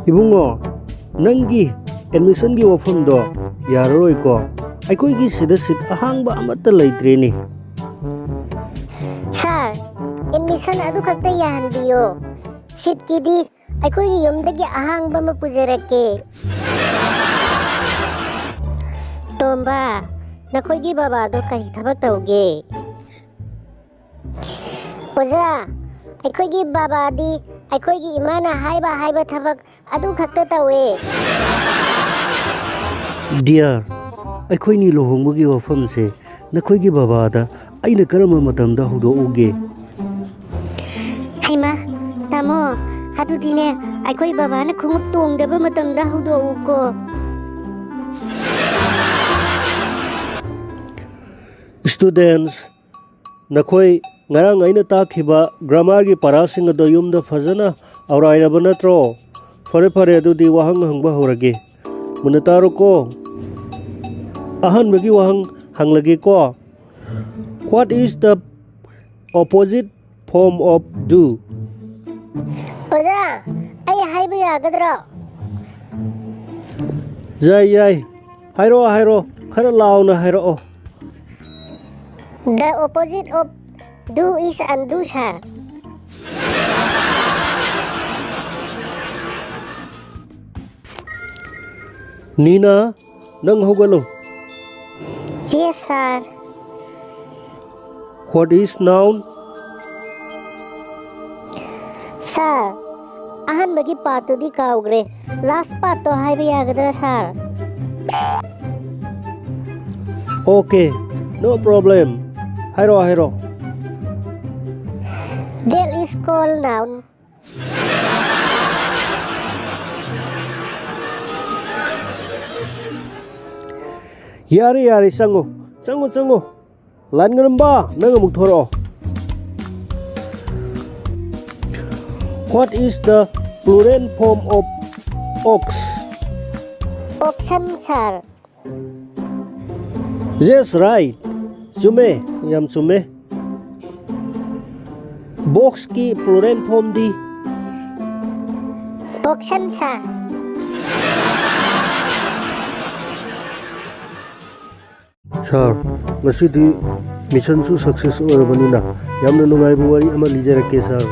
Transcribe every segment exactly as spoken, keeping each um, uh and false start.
ꯏꯕꯨꯡꯉꯣ, ꯅꯪꯒꯤ ꯑꯦꯗꯃꯤꯁꯟꯒꯤ ꯋꯥꯐꯝꯗꯣ ꯌꯥꯔꯔꯣꯏꯀꯣ? ꯑꯩꯈꯣꯏꯒꯤ ꯁꯤꯗ ꯁꯤꯠ ꯑꯍꯥꯡꯕ ꯑꯃꯠꯇ ꯂꯩꯇ꯭ꯔꯦꯅꯦ꯫ ꯁꯥꯔ, ꯑꯦꯗꯃꯤꯁꯟ ꯑꯗꯨꯈꯛꯇ ꯌꯥꯍꯟꯕꯤꯌꯣ꯫ ꯁꯤꯠꯀꯤꯗꯤ ꯑꯩꯈꯣꯏꯒꯤ ꯌꯨꯝꯗꯒꯤ ꯑꯍꯥꯡꯕ ꯑꯃ ꯄꯨꯖꯔꯛꯀꯦ꯫ ꯇꯣꯝꯕ, ꯅꯈꯣꯏꯒꯤ ꯕꯕꯥꯗꯣ ꯀꯔꯤ ꯊꯕꯛ ꯇꯧꯒꯦ? ꯑꯣꯖꯥ, ꯑꯩꯈꯣꯏꯒꯤ ꯕꯕꯥꯗꯤ ꯑꯩꯈꯣꯏꯒꯤ ꯏꯃꯥꯅ ꯍꯥꯏꯕ ꯍꯥꯏꯕ ꯊꯕꯛ ꯑꯗꯨ ꯈꯛꯇ ꯇꯧꯋꯦ꯫ ꯗꯤꯌꯔ, ꯑꯩꯈꯣꯏꯅꯤ ꯂꯨꯍꯣꯡꯕꯒꯤ ꯋꯥꯐꯝꯁꯦ ꯅꯈꯣꯏꯒꯤ ꯕꯕꯥꯗ ꯑꯩꯅ ꯀꯔꯝꯕ ꯃꯇꯝꯗ ꯍꯧꯗꯣꯛꯎꯒꯦ? ꯍꯩꯃꯥ, ꯇꯥꯃꯣ, ꯑꯗꯨꯗꯤꯅꯦ, ꯑꯩꯈꯣꯏ ꯕꯕꯥꯅ ꯈꯣꯡꯎꯞ ꯇꯣꯡꯗꯕ ꯃꯇꯝꯗ ꯍꯧꯗꯣꯛꯎꯀꯣ꯫ Students, ꯅꯈꯣꯏ ꯉꯔꯥꯡ ꯑꯩꯅ ꯇꯥꯛꯈꯤꯕ ꯒ꯭ꯔꯥꯃꯥꯔꯒꯤ ꯄꯔꯥꯁꯤꯡ ꯑꯗꯣ ꯌꯨꯝꯗ ꯐꯖꯅ ꯑꯧꯔꯥꯏꯔꯕ ꯅꯠꯇ꯭ꯔꯣ? ꯐꯔꯦ, ꯐꯔꯦ, ꯑꯗꯨꯗꯤ ꯋꯥꯍꯪ ꯍꯪꯕ ꯍꯧꯔꯒꯦ꯫ ꯃꯨꯟꯅ ꯇꯥꯔꯣꯀꯣ꯫ ꯑꯍꯥꯟꯕꯒꯤ ꯋꯥꯍꯪ ꯍꯪꯂꯒꯦꯀꯣ꯫ What is the opposite form of do? ꯑꯣꯖꯥ, ꯑꯩ ꯍꯥꯏꯕ ꯌꯥꯒꯗ꯭ꯔꯣ? ꯌꯥꯏ, ꯌꯥꯏ꯫ ꯍꯥꯏꯔꯛꯑꯣ, ꯍꯥꯏꯔꯛꯑꯣ꯫ ꯈꯔ ꯂꯥꯎꯅ ꯍꯥꯏꯔꯛꯑꯣ꯫ The opposite of do is undo, sir. ꯅꯤꯅꯥ, ꯅꯪ ꯍꯧꯒꯠꯂꯣ꯫ Yes, sir. What is noun? Sir, ꯑꯍꯥꯟꯕꯒꯤ ꯄꯥꯔꯠꯇꯨꯗꯤ ꯀꯥꯎꯈ꯭ꯔꯦ꯫ Last ꯄꯥꯔꯠꯇꯣ ꯍꯥꯏꯕ ꯌꯥꯒꯗ꯭ꯔꯥ, sir? Okay, no problem. ꯍꯥꯏꯔꯣ, ꯍꯥꯏꯔꯣ꯫ That is called noun. ꯌꯥꯔꯦ, ꯌꯥꯔꯦ, ꯆꯪꯉꯣ, ꯆꯪꯉꯣ, ꯆꯪꯉꯣ꯫ ꯂꯥꯟꯉꯝꯕ, ꯅꯪ ꯑꯃꯨꯛ ꯊꯣꯔꯛꯑꯣ꯫ What is the plural form of ox? Oxen, sir. Yes, right. ꯆꯨꯝꯃꯦ, ꯌꯥꯝ ꯆꯨꯝꯃꯦ꯫ ꯕꯣꯛꯁꯀꯤ plural formꯗꯤ? ꯑꯣꯛꯁꯟ ꯁꯥꯔ꯫ ꯁꯥꯔ, ꯉꯁꯤꯗꯤ ꯃꯤꯁꯟꯁꯨ ꯁꯛꯁꯦꯁ ꯑꯣꯏꯔꯕꯅꯤꯅ ꯌꯥꯝꯅ ꯅꯨꯡꯉꯥꯏꯕ ꯋꯥꯔꯤ ꯑꯃ ꯂꯤꯖꯔꯛꯀꯦ ꯁꯥꯔ꯫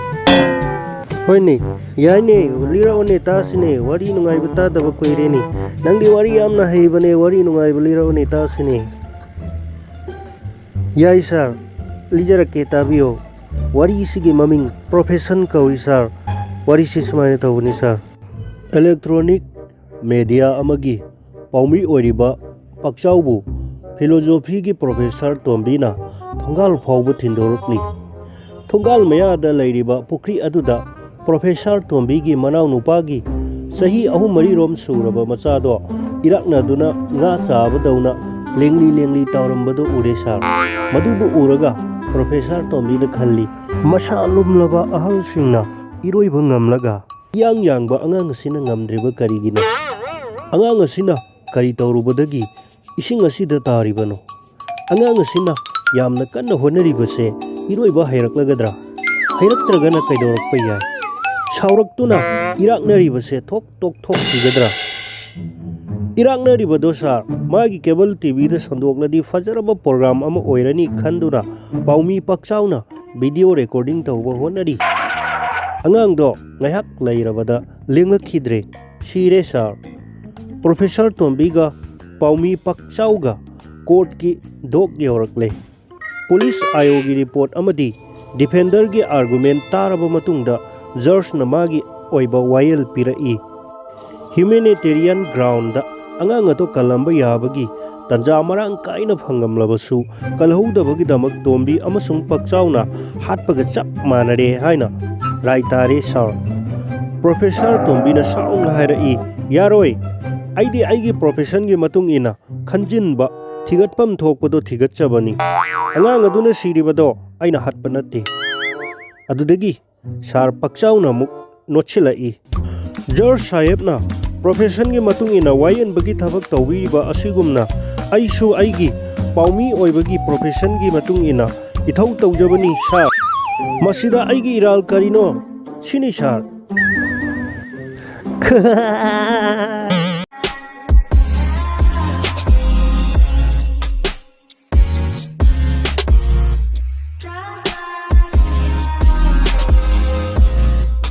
ꯍꯣꯏꯅꯦ, ꯌꯥꯏꯅꯦ, ꯂꯤꯔꯛꯑꯣꯅꯦ ꯇꯥꯁꯤꯅꯦ, ꯋꯥꯔꯤ ꯅꯨꯡꯉꯥꯏꯕ ꯇꯥꯗꯕ ꯀꯨꯏꯔꯦꯅꯦ꯫ ꯅꯪꯗꯤ ꯋꯥꯔꯤ ꯌꯥꯝꯅ ꯍꯩꯕꯅꯦ, ꯋꯥꯔꯤ ꯅꯨꯡꯉꯥꯏꯕ ꯂꯤꯔꯛꯑꯣꯅꯦ ꯇꯥꯁꯤꯅꯦ꯫ ꯌꯥꯏ ꯁꯥꯔ, ꯂꯤꯖꯔꯛꯀꯦ ꯇꯥꯕꯤꯌꯣ꯫ ꯋꯥꯔꯤꯁꯤꯒꯤ ꯃꯃꯤꯡ ꯄ꯭ꯔꯣꯐꯦꯁꯟ ꯀꯧꯏ ꯁꯥꯔ꯫ ꯋꯥꯔꯤꯁꯤ ꯁꯨꯃꯥꯏꯅ ꯇꯧꯕꯅꯤ ꯁꯥꯔ꯫ ꯏꯂꯦꯛꯇ꯭ꯔꯣꯅꯤꯛ ꯃꯦꯗꯤꯌꯥ ꯑꯃꯒꯤ ꯄꯥꯎꯃꯤ ꯑꯣꯏꯔꯤꯕ ꯄꯥꯛꯆꯥꯎꯕꯨ ꯐꯤꯂꯣꯖꯣꯐꯤꯒꯤ ꯄ꯭ꯔꯣꯐꯦꯁꯔ ꯇꯣꯝꯕꯤꯅ ꯊꯣꯡꯒꯥꯜ ꯐꯥꯎꯕ ꯊꯤꯟꯗꯣꯔꯛꯂꯤ꯫ ꯊꯣꯡꯒꯥꯜ ꯃꯌꯥꯗ ꯂꯩꯔꯤꯕ ꯄꯨꯈ꯭ꯔꯤ ꯑꯗꯨꯗ ꯄ꯭ꯔꯣꯐꯦꯁꯔ ꯇꯣꯝꯕꯤꯒꯤ ꯃꯅꯥꯎꯅꯨꯄꯥꯒꯤ ꯆꯍꯤ ꯑꯍꯨꯝ ꯃꯔꯤꯔꯣꯝ ꯁꯨꯔꯕ ꯃꯆꯥꯗꯣ ꯏꯔꯥꯛꯅꯗꯨꯅ ꯉꯥ ꯆꯥꯕꯗꯧꯅ ꯂꯦꯡꯂꯤ ꯂꯦꯡꯂꯤ ꯇꯧꯔꯝꯕꯗꯨ ꯎꯔꯦ ꯁꯥꯔ꯫ ꯃꯗꯨꯕꯨ ꯎꯔꯒ ꯄ꯭ꯔꯣꯐꯦꯁꯔ ꯇꯣꯝꯕꯤꯅ ꯈꯜꯂꯤ, ꯃꯁꯥ ꯂꯨꯝꯂꯕ ꯑꯍꯜꯁꯤꯡꯅ ꯏꯔꯣꯏꯕ ꯉꯝꯂꯒ ꯏꯌꯥꯡ ꯌꯥꯡꯕ ꯑꯉꯥꯡ ꯑꯁꯤꯅ ꯉꯝꯗ꯭ꯔꯤꯕ ꯀꯔꯤꯒꯤꯅꯣ? ꯑꯉꯥꯡ ꯑꯁꯤꯅ ꯀꯔꯤ ꯇꯧꯔꯨꯕꯗꯒꯤ ꯏꯁꯤꯡ ꯑꯁꯤꯗ ꯇꯥꯔꯤꯕꯅꯣ? ꯑꯉꯥꯡ ꯑꯁꯤꯅ ꯌꯥꯝꯅ ꯀꯟꯅ ꯍꯣꯠꯅꯔꯤꯕꯁꯦ ꯏꯔꯣꯏꯕ ꯍꯩꯔꯛꯂꯒꯗ꯭ꯔꯥ? ꯍꯩꯔꯛꯇ꯭ꯔꯒꯅ ꯀꯩꯗꯧꯔꯛꯄ ꯌꯥꯏ? ꯁꯥꯎꯔꯛꯇꯨꯅ ꯏꯔꯥꯛꯅꯔꯤꯕꯁꯦ ꯊꯣꯛ ꯇꯣꯛꯊꯣꯛꯈꯤꯒꯗ꯭ꯔꯥ? ꯏꯔꯥꯛꯅꯔꯤꯕꯗꯣ ꯁꯥꯔ, ꯃꯥꯒꯤ ꯀꯦꯕꯜ ꯇꯤꯚꯤꯗ ꯁꯟꯗꯣꯛꯂꯗꯤ ꯐꯖꯔꯕ ꯄ꯭ꯔꯣꯒ꯭ꯔꯥꯝ ꯑꯃ ꯑꯣꯏꯔꯅꯤ ꯈꯟꯗꯨꯅ ꯄꯥꯎꯃꯤ ꯄꯥꯛꯆꯥꯎꯅ ꯚꯤꯗꯤꯑꯣ ꯔꯦꯀꯣꯔꯗꯤꯡ ꯇꯧꯕ ꯍꯣꯠꯅꯔꯤ꯫ ꯑꯉꯥꯡꯗꯣ ꯉꯥꯏꯍꯥꯛ ꯂꯩꯔꯕꯗ ꯂꯦꯡꯂꯛꯈꯤꯗ꯭ꯔꯦ, ꯁꯤꯔꯦ ꯁꯥꯔ꯫ ꯄ꯭ꯔꯣꯐꯦꯁꯔ ꯇꯣꯝꯕꯤꯒ ꯄꯥꯎꯃꯤ ꯄꯥꯛꯆꯥꯎꯒ ꯀꯣꯔꯠꯀꯤ ꯗꯣꯛ ꯌꯧꯔꯛꯂꯦ꯫ ꯄꯨꯂꯤꯁ ꯑꯥꯏꯑꯣꯒꯤ ꯔꯤꯄꯣꯔꯠ ꯑꯃꯗꯤ ꯗꯤꯐꯦꯟꯗꯔꯒꯤ ꯑꯥꯔꯒꯨꯃꯦꯟ ꯇꯥꯔꯕ ꯃꯇꯨꯡꯗ ꯖꯖꯅ ꯃꯥꯒꯤ ꯑꯣꯏꯕ ꯋꯥꯌꯦꯜ ꯄꯤꯔꯛꯏ꯫ ꯍ꯭ꯌꯨꯃꯦꯅꯤꯇꯦꯔꯤꯌꯟ ꯒ꯭ꯔꯥꯎꯟꯗ ꯑꯉꯥꯡ ꯑꯗꯨ ꯀꯜꯂꯝꯕ ꯌꯥꯕꯒꯤ ꯇꯟꯖꯥ ꯃꯔꯥꯡ ꯀꯥꯏꯅ ꯐꯪꯂꯝꯂꯕꯁꯨ ꯀꯜꯍꯧꯗꯕꯒꯤꯗꯃꯛ ꯇꯣꯝꯕꯤ ꯑꯃꯁꯨꯡ ꯄꯥꯛꯆꯥꯎꯅ ꯍꯥꯠꯄꯒ ꯆꯞ ꯃꯥꯟꯅꯔꯦ ꯍꯥꯏꯅ ꯔꯥꯏ ꯇꯥꯔꯦ ꯁꯥꯔ꯫ ꯄ꯭ꯔꯣꯐꯦꯁꯔ ꯇꯣꯝꯕꯤꯅ ꯁꯥꯎꯅ ꯍꯥꯏꯔꯛꯏ, "ꯌꯥꯔꯣꯏ, ꯑꯩꯗꯤ ꯑꯩꯒꯤ ꯄ꯭ꯔꯣꯐꯦꯁꯟꯒꯤ ꯃꯇꯨꯡ ꯏꯟꯅ ꯈꯟꯖꯤꯟꯕ, ꯊꯤꯒꯠꯐꯝ ꯊꯣꯛꯄꯗꯣ ꯊꯤꯒꯠꯆꯕꯅꯤ꯫ ꯑꯉꯥꯡ ꯑꯗꯨꯅ ꯁꯤꯔꯤꯕꯗꯣ ꯑꯩꯅ ꯍꯥꯠꯄ ꯅꯠꯇꯦ"꯫ ꯑꯗꯨꯗꯒꯤ ꯁꯥꯔ ꯄꯥꯛꯆꯥꯎꯅ ꯑꯃꯨꯛ ꯅꯣꯠꯁꯤꯜꯂꯛꯏ, "ꯖꯖ ꯁꯥꯍꯦꯕꯅ ꯄ꯭ꯔꯣꯐꯦꯁꯟꯒꯤ ꯃꯇꯨꯡ ꯏꯟꯅ ꯋꯥꯌꯦꯟꯕꯒꯤ ꯊꯕꯛ ꯇꯧꯕꯤꯔꯤꯕ ꯑꯁꯤꯒꯨꯝꯅ ꯑꯩꯁꯨ ꯑꯩꯒꯤ ꯄꯥꯎꯃꯤ ꯑꯣꯏꯕꯒꯤ ꯄ꯭ꯔꯣꯐꯦꯁꯟꯒꯤ ꯃꯇꯨꯡ ꯏꯟꯅ ꯏꯊꯧ ꯇꯧꯖꯕꯅꯤ ꯁꯥꯔ꯫ ꯃꯁꯤꯗ ꯑꯩꯒꯤ ꯏꯔꯥꯜ ꯀꯔꯤꯅꯣ? ꯁꯤꯅꯤ ꯁꯥꯔ"꯫